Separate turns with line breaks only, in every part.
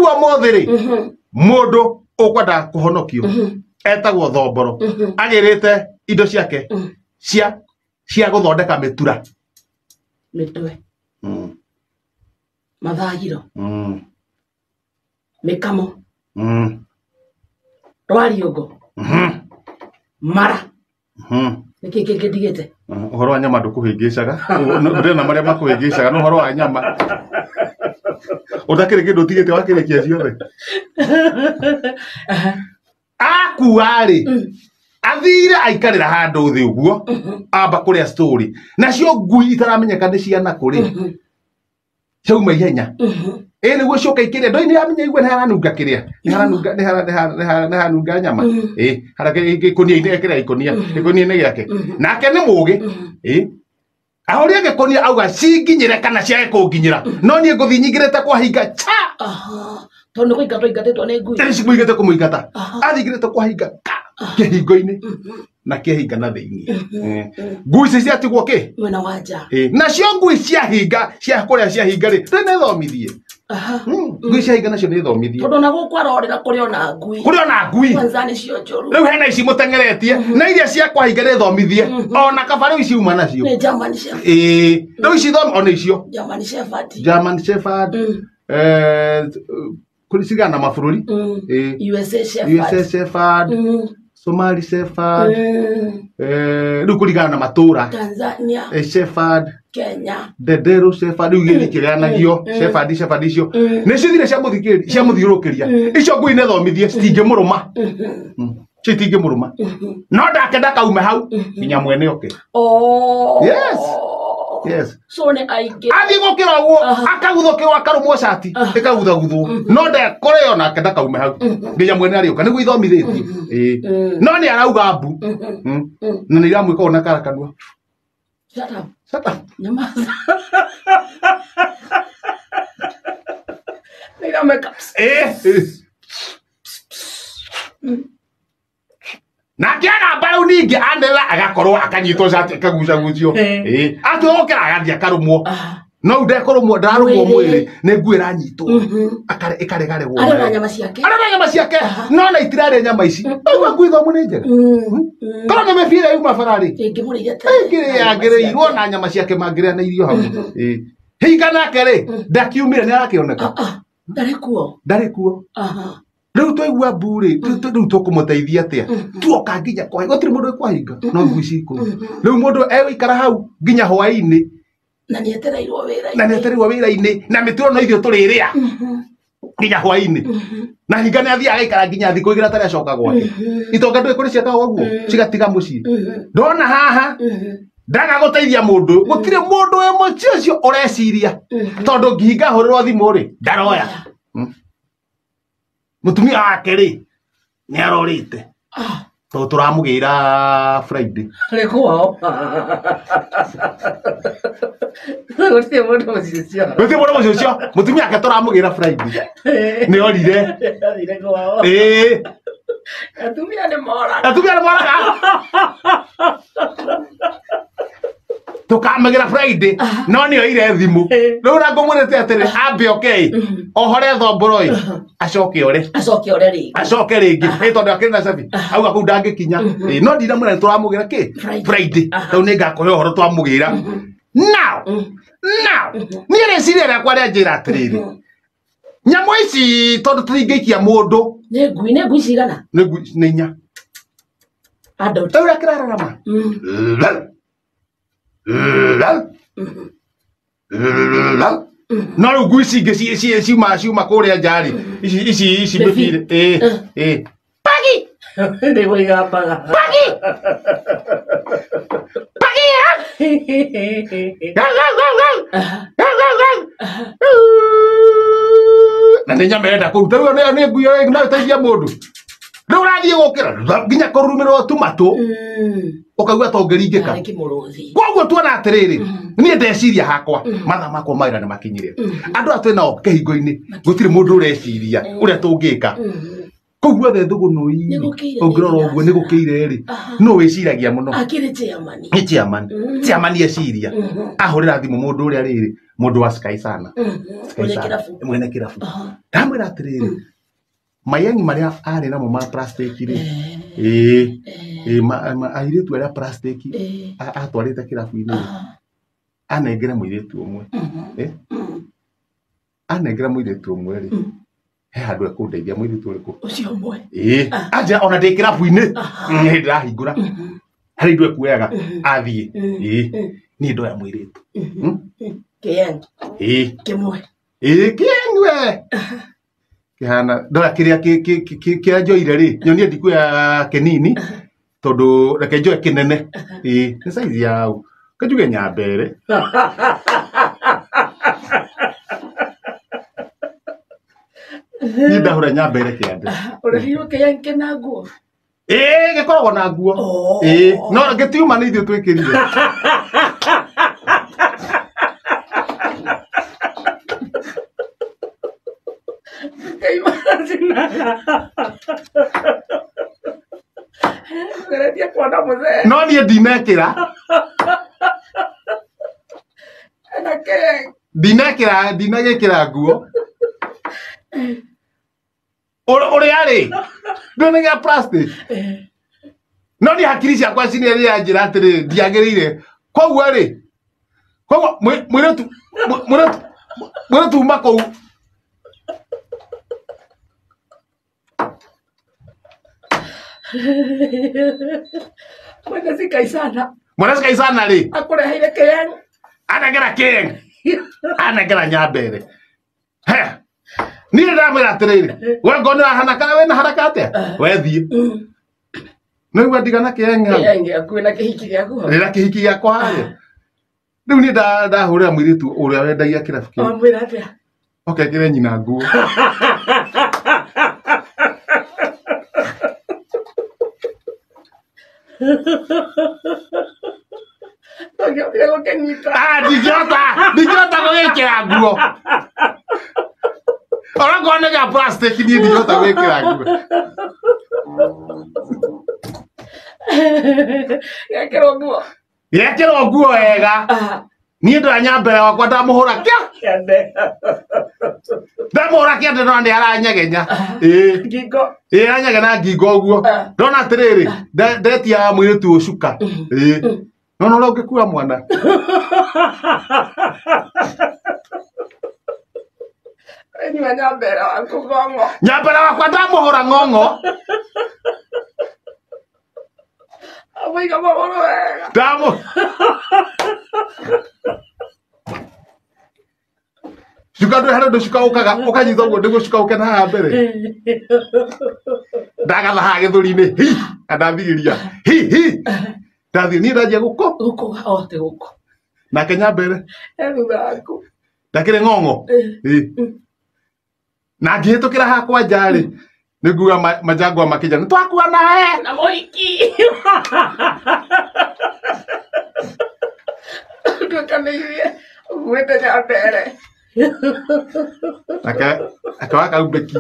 Rĩu ũmũthĩ rĩ, mũndũ ũkwenda kũhonokio etagwo Thomboro, agĩrĩte indo ciake cia gũthondeka mĩtura.
Mĩtwe. Mathagiro. Mĩkamo. Rwariũngũ. Mara. Nĩkĩ kĩngĩ ndigĩte?
Ũhoro wa nyama ndũkũhĩngĩcaga. Ndĩrĩ na marĩa makũhĩngĩcaga, no ũhoro wa nyama ũtakĩrĩ kĩndũ ũtigĩte wakĩrĩkia ciothe. Akua rĩ, athire aikarĩra handũ thĩ ũguo, amba kũrĩa story, nacio ngui itaramenyeka nĩ ciana kũrĩ ciauma ihenya. Ĩ nĩguo cioka ikĩrĩa, ndoi nĩ amenya igua nĩ haranunga kĩrĩa, nĩ haranunga, nĩ haranunga nyama. Ĩ harake gĩkũnia-inĩ, ekĩra gĩkũnia-inĩ gĩake. Nake nĩ mũgĩ. Ĩ ahũria gĩkũnia auga cinginyĩre kana ciage kũnginyĩra, no niĩ ngũthiĩ nyingĩrĩte kwa hinga cha.
Aha. Tondũ nĩ kũingatwo aingatĩtwo nĩ ngui.
Tene cimũigĩte kũmũingata.
Aha.
Athingĩrĩte kwa hinga ka kĩhingo-inĩ na kĩhinga na thĩinĩ. Ngui ici ciatigwo kĩ?
Mwena wa nja.
Nacio ngui ciahinga cia kũrĩa ciahinga rĩ, rĩ nĩ thomithie.
Aha.
Ngui ciahinga nacio nĩ thomithie.
Tondũ ona gũkũ arorĩra kũrĩ ona ngui.
Kũrĩ ona ngui.
Kwanza nĩcio njũru.
Rĩu hena ici mũteng'eretie na iria cia kwahinga nĩ thomithie. Ona kaba rĩu ici uma nacio.
Nĩ German Shepherd.
Ĩĩ, rĩu ici thomi ona icio.
German Shepherd.
German Shepherd. Kũrĩ cigana mabũrũri.
USA Shepherd.
USA Shepherd. Somali Shepherd. Rĩu kũringana na matũra.
Tanzania.
Shepherd.
Kenya.
Ndendero Shepherd, rĩu igĩrĩ ikĩgayanagio. Shepherd, Shepherd icio. Nĩ cithire cia mũthikĩri, cia mũthiũrũrũkĩria. Icio ngui nĩ thomithie, citingĩmũrũma. Citingĩmũrũma. No ndake ndakaume hau nginya mwene oke.
Oh.
Yes. Yes.
So nĩ aingĩ.
Athiĩ gũkĩra ũguo, akaguthũkĩrwo, akarũmwo cati, ĩkaguthagutho. No ndekore onake ndakaume hau nginya mwene arĩũka, nĩguo ithomithĩtio. Ĩĩ. No nĩ arauga mbu. Na nĩ iramwĩka ũũ na kara kanua.
Shut up.
Shut up.
Nyamaza. Nĩ iramwĩka.
Ĩĩ. Nake agamba rĩu ningĩ anĩrĩra agakorwo akanyitwo cati akagucagucio. Ĩĩ. Atua gũkĩra agathiĩ akarũmwo. No rĩu ndekũrũmwo, ndararũmwo mwĩrĩ, nĩ nguo ĩranyitwo. Ĩkaregaregwo.
Arĩ na nyama ciake.
Arĩ na nyama ciake. No na itirarĩa nyama ici. Ũguo ngui thomu nĩ njega. Korwo nĩ mĩbira yuma bara rĩ.
Ĩngĩmũrĩithia tene.
Ĩngĩrĩangĩrĩirwo na nyama ciake mangĩrĩa na irio hau. Ĩĩ. Hinga nake rĩ, ndakiumire nĩ arakĩoneka.
Ndarĩ kuo.
Ndarĩ kuo. Rĩu twaigua mbu rĩ, rĩu tũkũmũteithia atĩa? Tuoka nginya kwa gũtirĩ mũndũ wĩ no ngui cikũu. Rĩu mũndũ egũikara hau nginya hwaĩ-inĩ.
Na nĩ etereirwo wĩra-inĩ.
Na nĩ etereirwo wĩra-inĩ, na mĩturo no ithuĩ tũrĩrĩa. Nginya hwaĩ-inĩ. Na hinga nĩ athiaga agaikara nginya thikũ igĩrĩ atarĩ acoka gwake. Itonga ndũĩ kũrĩ ciekaga ũguo, cigatiga mũciĩ. Ndona haha, ndaga gũteithia mũndũ, gũtirĩ mũndũ wĩ mũciĩ ũcio ũreciria. Tondũ ngihinga hũrĩrwo thimũ rĩ, ndaroya. Mũtumia wake rĩ, nĩ arorĩte. Tondũ tũramũgĩra Friday.
Arĩ kwao. Gũtirĩ mũndũ mũciĩ ũcio.
Gũtirĩ mũndũ mũciĩ ũcio. Mũtumia wake tũramũgĩra Friday. Nĩ orire.
Athire kwao.
Ĩĩ.
Atumia nĩ moraga.
Atumia nĩ moraga. Tũkamũgĩra Friday, no nĩ oire thimũ. Rĩu na ngũmwĩrĩte atĩrĩ, ambe oke ĩ, ohore Thomboro ĩ, acoke ore.
Acoke ore rĩngĩ.
Acoke rĩngĩ. Ĩ tondũ akĩrĩ na cabi. Auga kũu ndangĩkinya. Ĩ, no ndinamwĩra nĩ tũramũgĩra kĩ?
Friday.
Friday. Rĩu nĩ ngakũhe ũhoro twamũgĩra. Now, now, niĩ rĩciria rĩakwa rĩa njĩra atĩrĩrĩ. Nyamũ ici tondũ tũtingĩikia mũndũ.
Nĩ ngui, nĩ ngui cigana?
Nĩ ngui, nĩ inya.
Adult.
Rĩu ũrĩa kĩrararama. No rĩu ngui ici ingĩ ciuma kũrĩa nja rĩ, ici, ici, ici
Mĩbira.
mĩbira. Ĩ, ĩ. Pagi!
Nĩguo igambaga.
Pagi! Pagi, ha? Gau, gau, gau, gau. Gau, gau, gau. Na nĩ nyama ĩrenda kũruta. Rĩu nĩ ngui ĩyo no ĩteithie mũndũ. Rĩu ũrathiĩ gũkĩra, nginya kũrurumĩrwo tu matũ. Ũkaigua ta ũngĩringĩka.
Arĩ kĩmũrũthi.
Koguo tuona atĩrĩrĩ, niĩ ndeciria hakwa, mathaa makwa ma wĩra nĩ makinyire. Andũ aya twĩ nao kĩhingo-inĩ, gũtirĩ mũndũ ũreciria ũrĩa tũngĩka. Kũu guothe thũgũnũi-rĩ,
Nĩ gũkĩire
ũngĩrora ũguo nĩ gũkĩire rĩ, nũ wĩciragia mũno?
Akĩrĩ chairman.
Nĩ chairman. Chairman eciria. Ahũrĩra thimũ mũndũ ũrĩa rĩrĩ, Mũndũ wa Sky sana. Sky
Mwene
sana.
kĩrabu.
Mwene kĩrabu. Ndamwĩra atĩrĩrĩ, mayangi marĩa arĩ namo ma plastic rĩ, ĩĩ ĩĩ, airĩtu arĩa plastic atwarĩte kĩrabu-inĩ rĩ, anengere mũirĩtu ũmwe. Eh? Anengera mũirĩtu ũmwe rĩ, he handũ ekũndeithia mũirĩtu ũrĩkũ?
Ũcio ũmwe.
Ĩĩ, anjĩra ona ndĩ kĩrabu-inĩ hĩndĩ ndĩrahingũra harĩ indo ekuoyaga athiĩ. Ĩĩ, niĩ ndoya mũirĩtu.
Kĩeng.
Ĩĩ.
Kĩmwe.
Ĩĩ, kĩengwe kĩhana ndoya kĩrĩa kĩrĩa njoire rĩ, nyonie ndikuoya kĩnini tondũ reke njoe kĩnene. Ĩĩ, nĩ size ya ũ kanjuge nyambere. Niĩ ndahũra nyambere kĩande.
Ũrehirwo kĩeng kĩna nguo.
Ĩĩ, gĩkoragwo na nguo.
Oh.
Ĩĩ, no gĩtiuma nĩ ithuĩ twĩkĩrire.
Ngai maracinaga. Geretie kuona mũthee.
No niĩ ndinekĩra.
Ena kĩeng.
Ndinekĩra, ndinagĩkĩra nguo. Ũrĩa rĩ, ndũnĩ gĩa plastic. No niĩ hakiri ciakwa cinie rĩrĩa njĩra atĩrĩrĩ, ndiagĩrĩire. Koguo rĩ, koguo mũirĩtu mũirĩtu mũirĩtu uma kũu.
Mwene Sky sana.
Mwene Sky sana rĩ,
Akũreheire kĩeng.
anengera kĩeng, anengera nyambere. He, niĩ ndamwĩra atĩrĩrĩ, we ngoo nĩ ũrahana kana wĩna haraka atĩa? We thiĩ. Nĩguo ndigana kĩeng hau.
Kĩeng gĩaku na kĩhiki gĩaku hau.
Rĩrĩa kĩhiki gĩakwa harĩa. Rĩu niĩ ndahũrĩra mũirĩtu ũrĩa wendagia kĩrabu kĩu.
Wamwĩra atĩa?
Okekĩre nyina nguo.
Ndũngĩhotire gũkĩnyita.
Ah, ndingĩhota, ndingĩhota gũgĩkĩra nguo. Onakorwo nĩ gĩa plastic niĩ ndingĩhota gwĩkĩra nguo.
Gekĩrwo nguo.
Gekĩrwo nguo wega. Niĩ ndoya nyambere wakwa ndamũhũra kĩa.
Kĩande.
Ndamũhũra kĩande no nĩ aranyegenya. Ĩĩ.
Ngingo.
Ĩĩ, aranyegenya ngingo ũguo. Ndona atĩrĩrĩ, ndetia mũirĩtu ũcuka. Ĩĩ. No no ũrĩa ũngĩkua mwana.
Nyua nyambere waku ng'ong'o.
Nyambere wakwa ndamũhũra ng'ong'o.
Amũiga magũrũ wega.
Ndamũ. Cuka ndũrĩ harĩ ũndũ cuka ũkaga ũkanyita ũguo nĩguo cuka ũke na haha mbere. Ndagatha haha gĩthũri-inĩ hi na ndathigĩria hi hi. Ndathiĩ niĩ ndanjia gũkũ.
Gũkũ o ti gũkũ.
Nake nyambere.
E thutha waku.
Ndakĩrĩ ng'ong'o. Ĩĩ. Na ngĩhĩtũkĩra haha kwa nja rĩ, nĩ nguga manjangwa makĩnja nĩ twakua nawe.
Na mũhiki. Nduĩkanĩirie ũkuĩte nyambere.
Nake akĩoya kaumbĩki.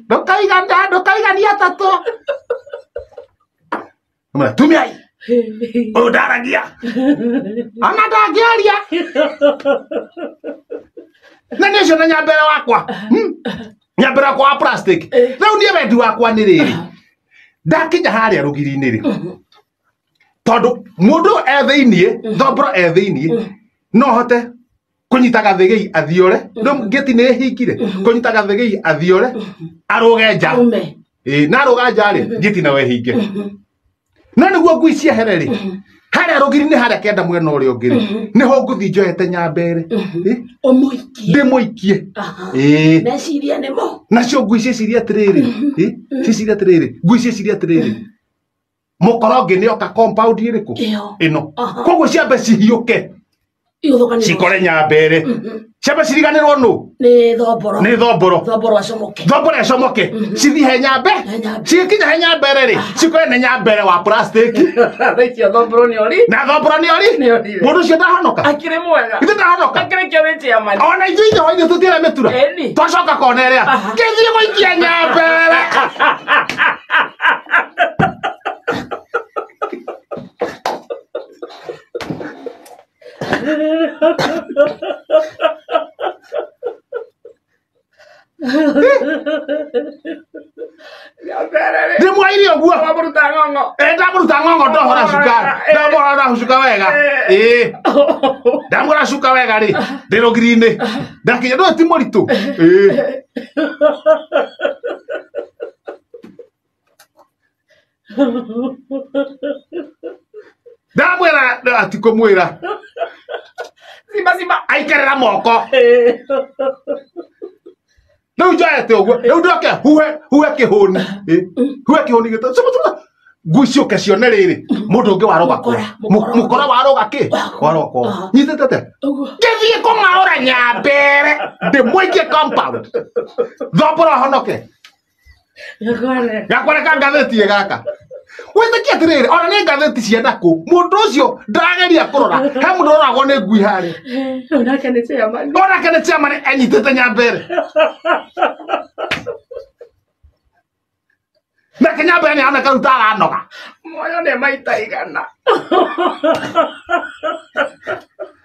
Ndũkaigana, ndũkaigania atatũ. Amwĩra, tumiai. Ũyũ ndaragia. Ona ndangĩaria. Na nĩ ũcio na nyambere wakwa. Nyambere wakwa wa plastic. Rĩu niĩ wendi wakwa nĩ rĩrĩ. Ndakinya harĩa rũgiri-inĩ rĩ. Tondũ mũndũ e thĩiniĩ, thomboro e thĩiniĩ, no hote kũnyita gathĩgĩi athiore. Rĩu ngĩti nĩ ĩhingire. Kũnyita gathĩgĩi athiore, arũge nja.
Aume.
Ĩĩ, na arũga nja rĩ, ngĩti nayo ĩhinge. No nĩguo ngui ciehere rĩ, harĩa rũgiri-inĩ harĩa kĩanda mwena ũrĩa ũngĩ rĩ, nĩho ngũthiĩ njoete nyambere. Ĩ,
Ũmũikie.
ndĩmũikie. Ĩĩ.
Meciria nĩmo.
Nacio ngui cieciria atĩrĩrĩ, ĩ, cieciria atĩrĩrĩ, ngui cieciria atĩrĩrĩ, mũkoro ũngĩ nĩ oka compound ĩrĩkũ?
Ĩyo.
Ĩno.
Aha.
Koguo ciambe cihiũke,
Igũthũkanĩrwo.
cikore nyambere. Ciambe ciriganĩrwo nũ?
Nĩ thomboro.
Nĩ thomboro.
Thomboro acomoke.
Thomboro ĩcomoke, cithiĩ he nyambe,
He nyambe.
cigĩkinya he nyambere rĩ, cikore nĩ nyambere wa plastic.
Thaa icio thomboro nĩ ori.
Na thomboro nĩ ori.
Nĩ orire.
Mũndũ ũcio ndahonoka.
Akĩrĩ mwega.
Ithe ndahonoka.
Akĩrĩ kĩo wĩ chairman.
Ona ithuĩ ithe hwainĩ tũtiarĩa mĩtura.
Ĩni.
Twacoka kona ĩrĩa. Kĩthiĩ gũikia nyambere. Ndĩmwaire ũguo.
Wamũruta ng'ong'o.
Ndamũruta ng'ong'o ndohora cuka. Ndamũhora cuka wega. Ĩĩ. Ndamũhora cuka wega rĩ. Ndĩ rũgiri-inĩ. Ndakinya ndũĩ ti mũritũ. Ĩĩ. Ndamwĩra atikũmwĩra.
Simba simba.
Aikarĩra moko. Rĩu njoete ũguo. Rĩu ndoke huhe huhe kĩhũni. Huhe kĩhũni gĩta. Cuma cuma. Ngui ciũke cione rĩrĩ. Mũndũ ũngĩ waroga kwa. Mũkora waroga kĩ? Waroga kwa. Nyitĩte atĩa? Ngĩthiĩ kũng'aũra nyambere. Ndĩmũikie compound. Thombora honoke. Gakware ka ngathĩti gaka. Wĩtĩkie atĩrĩrĩ, ona nĩ ngathĩti cia ndakũ. Mũndũ ũcio ndarageria kũrora. He mũndũ ũroragwo nĩ ngui harĩa.
Onake nĩ chairman.
Onake nĩ chairman enyitĩte nyambere. Nake nyambere nĩ aroneka rĩu ta aranoga.
Muoyo nĩ maita igana.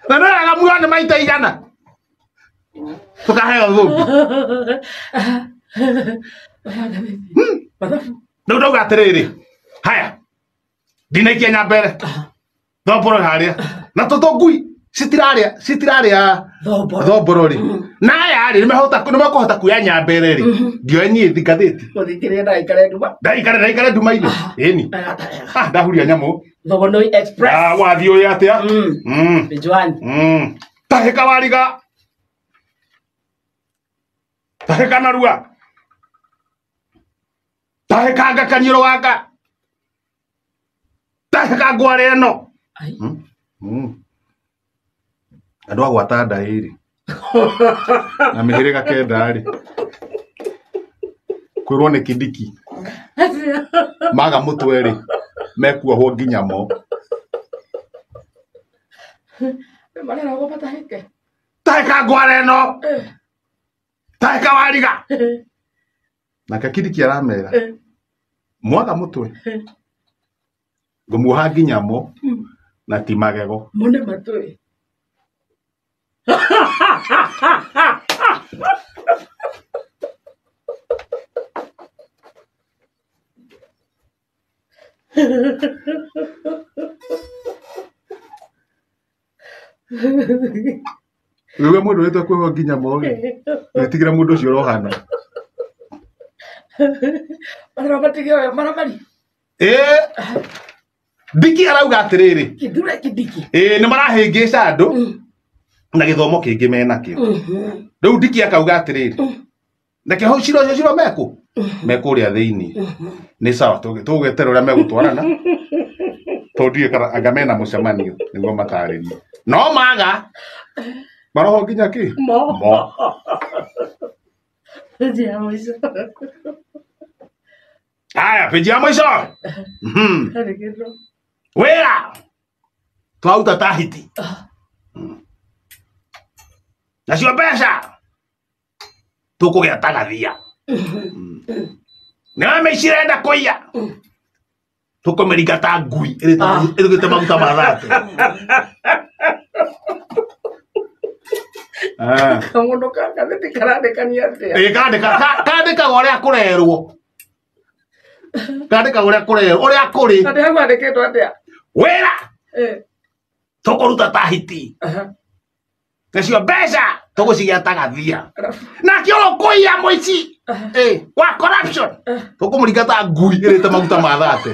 Na nĩ wega muoyo nĩ maita igana. Tũkaheo thũmbĩ. Rĩu ndauga atĩrĩrĩ, haya ndinaikia nyambere thomboro harĩa na tũtũ ngui citirarĩa thomboro rĩ na aya rĩ nĩmekũhota kuoya nyambere rĩ ngĩoe niĩ ngathĩti
Mũthikĩrĩria ndagaikare nduma.
ndaikare nduma-inĩ ĩni ndahuria nyamũ
Thogonoi Express.
Wathiĩ ũyũ atĩa.
Nĩ Joan.
Tahĩka wariga tahĩka narua tahĩka ngakanyĩrwo gaka tahĩka ngware ĩno. Andũ a gwata ndaĩ rĩ na mĩhĩrĩga kenda rĩ kwĩrwo nĩ Kindiki maga mũtwe rĩ mekuohwo nginya mo.
Mareragwo matahĩke.
Tahĩka ngware ĩno. Tahĩka wariga. Nake Kindiki aramera mwaga mũtwe ngũmuoha nginya mo na ti magego.
Mo nĩ matũĩ.
Rĩu mũndũ wĩtwo kuohwo nginya mo rĩ wĩtigĩre mũndũ ũcio ũrohana.
Matige maramari.
Ndiki arauga atĩrĩrĩ.
Kithure Kindiki.
Nĩ marahĩngĩca andũ na gĩthomo kĩngĩ menakĩo. Rĩu Ndiki akauga atĩrĩrĩ. Nake hau cira ũcio cira mekũ? Mekũrĩa thĩinĩ. Nĩ sawa tũgweterera ũrĩa megũtwarana. Tondũ ndiũĩ kana anga mena mũcemanio nĩguo matarĩrie. No maga maroho nginya kĩ?
Mo.
Mo. Haya, peji ya mwisho. Wĩra twaruta tahiti. Nacio mbeca tũkũgĩa ta gathia. Nĩwe mĩici ĩrenda kũiya. Tũkũmĩringa ta ngui ĩrugĩte maguta ma thate.
Kamũndũ ka ngathĩti karandĩkania atĩa?
Ĩĩ kandĩkaga ũrĩa kũrerwo. Kandĩkaga ũrĩa kũrerwo, ũrĩa kũrĩ.
Na hau handĩkĩtwo atĩa?
Wĩra tũkũruta tahiti. Nacio mbeca tũgũcigĩa ta gathia. Nake ũrĩa ũkũiya mũici wa corruption tũkũmũringa ta ngui ĩrĩte maguta ma thate.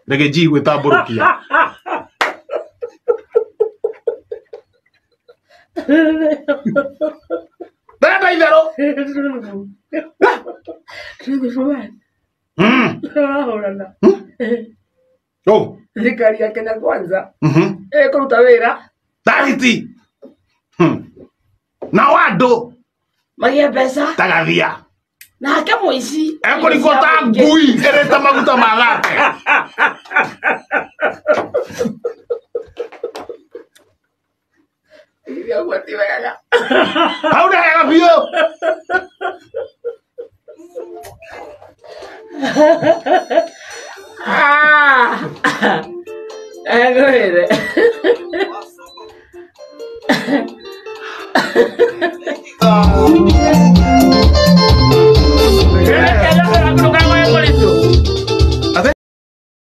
Reke G gwĩtambũrũkia. Ndĩrenda itherũ.
Thirikari ya Kenya Kwanza ĩkũruta wĩra
tahiti nao andũ
magĩe mbeca
ta gathia.
Nake mũici
ekũringwo ta ngui ĩrĩte maguta ma thate.
Ũguo ti wega.
Hau nĩ hega biũ.
Ngwĩre.